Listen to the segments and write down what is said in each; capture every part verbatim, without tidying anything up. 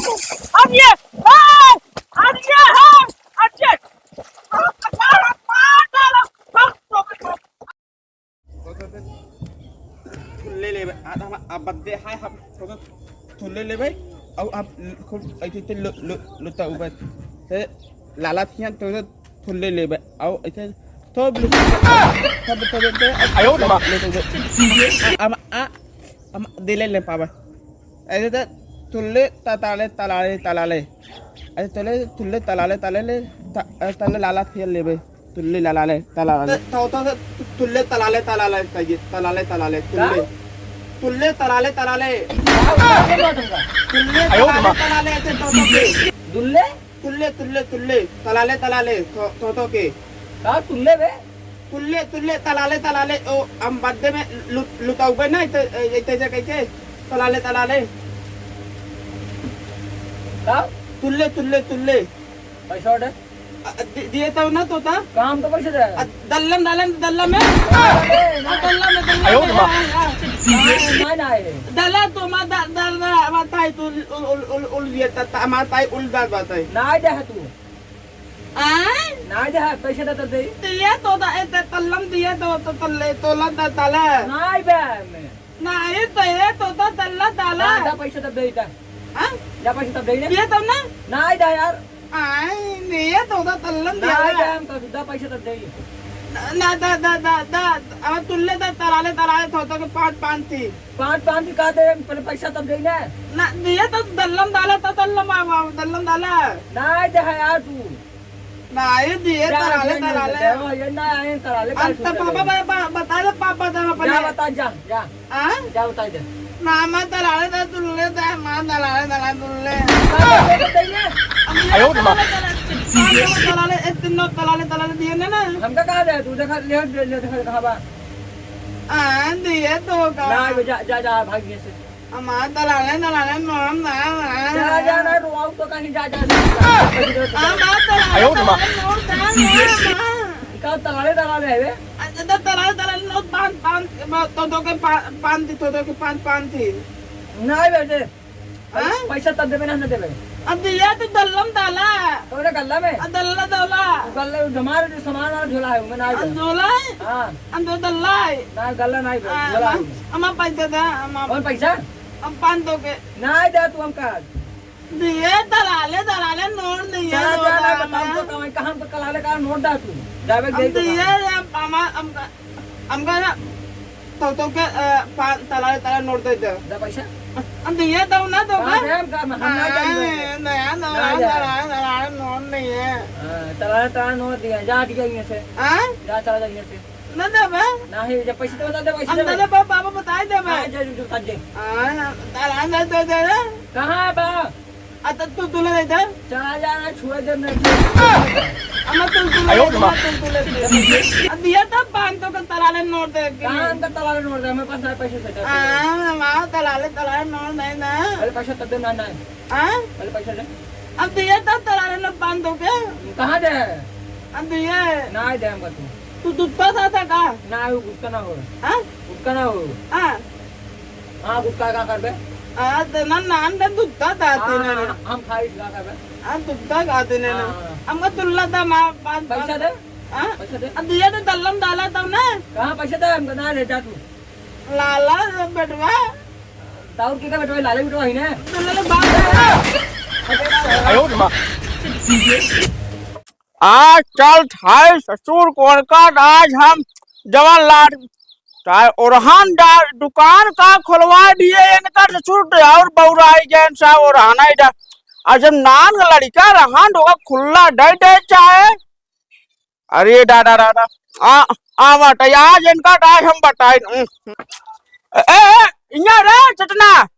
अब ये, ए, अब ये है, अब ये। थुल्ले लेबे, आज हम, अब बद्दे है, हम थोड़ा थुल्ले लेबे, और आप खूब ऐसे ऐसे लो, लो, लोता ऊपर से लाला थियन, तो थुल्ले लेबे, और ऐसे थोप लोता ऊपर, थोप, थोप, थोप, आयो रे माँ। लोता ऊपर। आ, हम, आ, हम दिले ले पावे। ऐसे तो थुल्ले ता-, ताले, तालाले, तालाले। अरे तले, तुल्ले तलाले तलाले, त-, अरे तले लाला थियल लेबे। तुल्ले लालाले तलाले। त-, तो, तो, तो, तुल्ले तलाले तलाले चाहिए, तलाले तलाले, का? तुल्ले। तुल्ले तलाले तलाले। का, का, का बात हमका? तुल्ले आयो तलाले माँ। तलाले, ऐसे तो, तो के। दुल्ले? तुल्ले, तुल्ले, तुल्ले, तलाले तलाले, तो, तो, तो के। का तुल्ले बे? तुल्ले, तुल्ले, तलाले, तलाले, ओ, हम बड्डे में लु-, लुताउबे ना, इते, ए, इते जे कहिके, तलाले, तलाले। का? तुल्ले, तुल्ले, तुल्ले। पैसा order? अ, दि-, दिए तो ना तोता। काम तो पैसे दे। अ, दल्लम, दल्लम, दल्लम में। अरे, ना। अ, दल्लम में, दल्लम आयो में, रे। हाँ, हाँ। ना, ना, ना, ये। दला तो मा द-, दल, दल, हमार ताई तो उल, उल, उल, उल, उल दिए, त-, त-, हमार ताई उल दाल बताई। ना दे है तू। आय? नाय दे, पैसे दे तब दे। दिए तो दा, ए, ते तल्लम दिए तो, तो तल्ले, तोला दा ताला। नाय बे, मैं। नाय तो ये तो दा तल्ला ताला। हाँ, दा पैसे तब दे इधर। हाँ? दा पैसे तब दे इधर। दिए तो ना? नाय दा यार। आय, दिए तो दा तल्लम दिया नाय ना। दा, हम तो दा पैसे तब दे। ना, ना, दा, दा, दा, दा, अब तुल्ले दा तलाले, तलाले थोतो के पाँच, पाँच थी। पाँच पाँच का दे, पहले पैसा तब देई ना। ना, दिए तो दल्लम डाला, तो दल्लम आवा, दल्लम डाला। ना दे है यार तू। ना, ये दिए जा, तलाले, जा, तलाले। जा, ये ना आए तलाले, हम काहे तो सोचले? पापा, बा-, बा-, बता दे, पापा, दे, अपने। जा बता, जा, जा। हाँ? जा बता दे। ना, मैं तलाले, दा तुल्ले, दा, माँ तलाले, तलाले, तुल्ले। पापा, दे तो दे ना। हम ये आयो रे माँ। तलाले, तलाले, पाँच सौ तलाले, एक तीन नौ तलाले, तलाले दिए ना, ना। हमका कहाँ दे? तू देखा, ले, ले, ले, देखा, कहाँ बा? हाँ, दिए तो का। ना, जा, जा, जा, भाग यहाँ से। हमार तलाले, तलाले, नोम ना, ना, चला जा, ना। ना, रोआऊ तो कहीं जा, जा, जा, जा। हमार तलाले, आयो रे माँ। तलाले, नोम ना, ना, ना। का तलाले, तलाले है बे? अच्छा, तो तलाले, तलाले, नोम पान, पान, तो, तो के पा-, पान थी, तो, तो के पान, पान थी। ना, बेटे। हाँ? पैसा तब देबे ना, ना देबे। अब दिया तो दल्लम डाला। कौन गल्ला में? आ, दल्ला डाला। वो गल्ला, वो हमारे जो सामान वाला झोला है, उनमें ना आ, है। झोला है? हाँ। अंदर दल्ला है। ना, गल्ला ना है, आ, झोला है। हम, हम पैसा दे, हम, हम। कौन पैसा? हम पाँच सौ के। ना दे तू हमका। दिए दलाले, दलाले नोट नहीं है, चला जा, ना झोला बताओ तो में। कहाँ, कहाँ पे कलाले का नोट दा तू। जावे हम दे तो दिए, कहाँ? हम, हम, हम, हमका ना, तो, तो के, अ, पान, तलाले, तलाले नोट दे दे। दे पैसा। हम दिए दो ना, दो कहाँ का? दे, हम का, हम ना हाँ, जाएंगे। नया, नया, ना जा। तलाले, तलाले नोट नहीं है। हाँ, तलाले, तलाले नोट दिया, जा, हट गया यहाँ से। हाँ? जा, चला जा यहाँ से। ना दे बा। नहीं, जब पैसे तो बता दे, पैसे हम दे। ना दे बा, बाबा बताए दे बा। हाँ, जा, जा, जा, जा। हाँ, तलाले दे दे। कहाँ है बा? आ, त तू तुले दे दे। चला जा ना, छुए दे ना। हम तुल तुले आयो दे, रे माँ। हम तुल तुले दे। अब दिया तब पाँच सौ का तलाले नोट दे के। कहाँ अंदर तलाले नोट दे? हमारे पास ना पैसे से। हाँ, हमारा तलाले, तलाले नोट नहीं ना। अरे पैसा तब दे ना, ना। हाँ? अरे पैसा दे। अब दिया तब तलाले नोट पाँच सौ के। कहाँ दे? अब दिया। ना दे हमका तू। तू गुटखा खाता का? ना, वो गुटखा ना हो। हाँ? गुटखा ना हो। हाँ। हाँ, गुटखा का करबे? आ, त ना, नान दे गुटखा खाते हाँ, ना। हाँ, हम खाई का करबे? आ, गुटखा खाते ना। हाँ। हमका तुल्ला दा मार, पाँच, पैसा पाँच। दे। हाँ? पैसा दे। आ, दिया तो दल्लम डाला तब ना। कहाँ पैसा दे? हमका ना ले जा तू। लाला बेटवा। दाऊद के का बेटवा? लाले बेटवा ही ना। तुल्ला ले बाप। आयो रे माँ। आज चल थाई ससुर कोड़का, आज हम जवान लाड, चाहे ओरहान डा-, दुकान का खोलवा दिए इनका ससुर, तो और बौरा आई गए इनसा ओरहान आई डा-, आज जब नान लड़का रहन, तो ओका खुल्ला दे दे चाहे। अरे डा, डा, डा, डा। आ, आ बाटे, आज इनका आज हम बताए। ए, ए, ए, इन्हें रे चटना,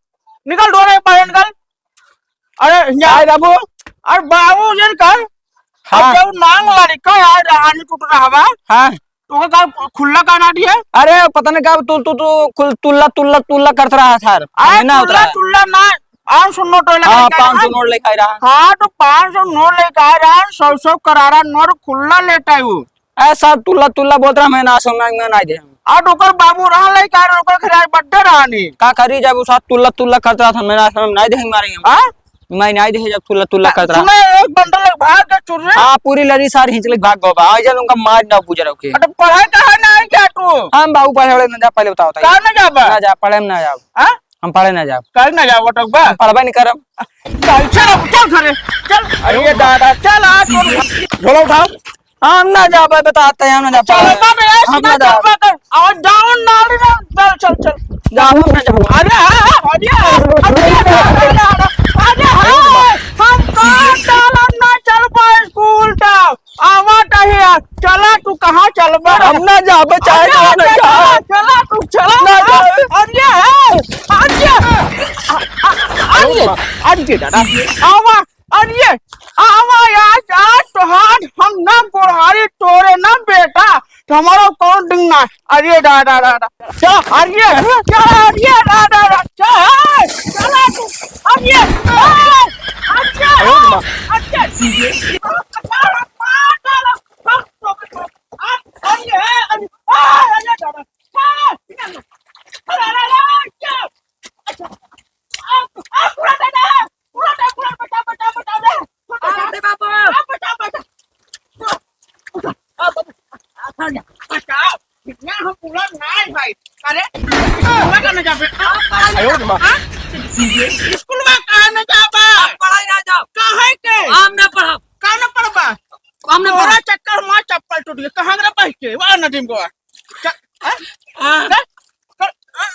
निकल डोरे पर निकल। अरे, हिया। आय बाबू। अरे बाबू, ये कर। हाँ। अब जब नांग लड़का यार, रहानी टूट रहा बा। हाँ। तो ओकर का खुल्ला का ना दिए? अरे, पता नहीं का तू, तू, तू खुल-, तुल्ला, तुल्ला, तुल्ला करत रहा सर। अरे, हमें ना तुल्ला, उतरा। तुल्ला ना, पाँच सौ नोट वाला हाँ, लेके आया पाँच सौ है। नोट लेके आया रहा। हाँ, तो पाँच सौ नोट लेके आया रहा, सौ, सौ करारा नोट खुल्ला लेता है वो। ए, साहब, तुल्ला, तुल्ला बोलत रहा, मैं ना समझ में ना दे। आ, ओकर बाबू रहा लइका, ओकर घर आज बर्थडे रहा नी। का करी, जब उ साहब तुल्ला, तुल्ला करत रहा था, मैं ना समझ, नहीं देंगे मारेंगे हम। हाँ? मैं नाहीं देखे जब तुल्ला तुल्ला करत रहा। सुना, एक बंडल भाग के चुर्रे। हाँ, पूरी लरी सार हिंचले भाग गो बा। आज उनका मार ना बुझ रहो के। अरे पढ़ाई कहाँ ना है क्या तू? हम बाबू पढ़े वाले ना जा, पहले बताओ ताई। कहाँ ना जाबा? ना जा, पढ़े में ना जाओ। हाँ? हम पढ़े ना जाओ। काहे ना जाओ टकबा? हम पढ़बे नहीं करब। चल, चल अब, चल घरे। चल। अरे दादा, चल आ तू। झोला उठाओ। हम ना जाबे, बताते हैं, हम ना जाबे। चल बाबे, हम ना जाबे। और डाउन ना, चल, चल, चल। जाबे ना जाबे। अरे, अरे, अरे, अरे, अरे, हम कहाँ डालन ना चल पाए स्कूल तक। आवा कहिया, चला तू कहाँ चलबा? हम ना जाबे, चाहे अरे, कहाँ ना अरे, जाबे। चला तू, चला। ना जाबे। अरे, अरे, अरे, अरे, अरे दादा, आवा, अरे, आवा, आज, आज तोहार हम ना गोड़हारी तोरे ना बेटा, तो हमारा कौन डिंग ना। अरे दादा, दादा, चल, अरे, चल, अरे, दादा, दादा, चल, चला तू, अरे, अरे, अरे, अरे, अरे, स्कूलवा का ना जाबे? हाँ? स्कूलवा का ना जाबा? हम पढ़ाई ना जाब। काहे के? हम ना पढ़ब। का ना पढ़बा? हम ना तोरा पढ़ब। चक्कर में चप्पल टूट गया। कहाँ गया पढ़ के? वाह नदीम को। च-, हैं? हाँ। चल, चल, हाँ,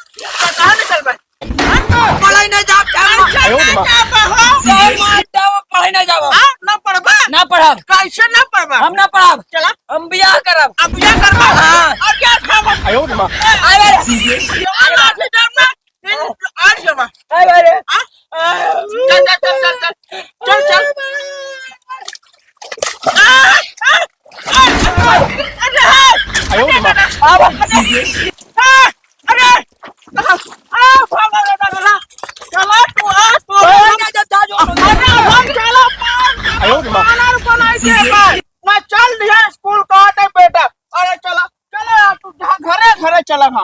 कहाँ ना चलबा? हाँ? पढ़ाई ना जाब, चल। कैसे ना जाबा हो? चल, मार जाओ, पढ़ाई ना जाब। हाँ? ना पढ़बा? ना पढ़ब। कैसे ना पढ़बा? हम ना पढ़ब। चला। हम बियाह करब। अब बियाह करबा? हाँ। और क्या खाबा? आयो रे माँ। अरे, ये और लाठी डरना। तीन, आठ जमा। अरे, अरे। हाँ? चल, चल, चल, चल, चल। चल, चल। आ, आ, आ, अरे, आ, आयो रे माँ। आ, अरे, आ, आ, भागा, भागा, भागा। चला तू, आ, तू। अरे, जा, जा, जा, जो। अरे, हम चला, पान, आयो रे माँ। पान और बनाई के बा। ना चल दिया स्कूल का आटे बेटा। अरे, चला। चलो यार, तू जा, घरे, घरे चलब हम।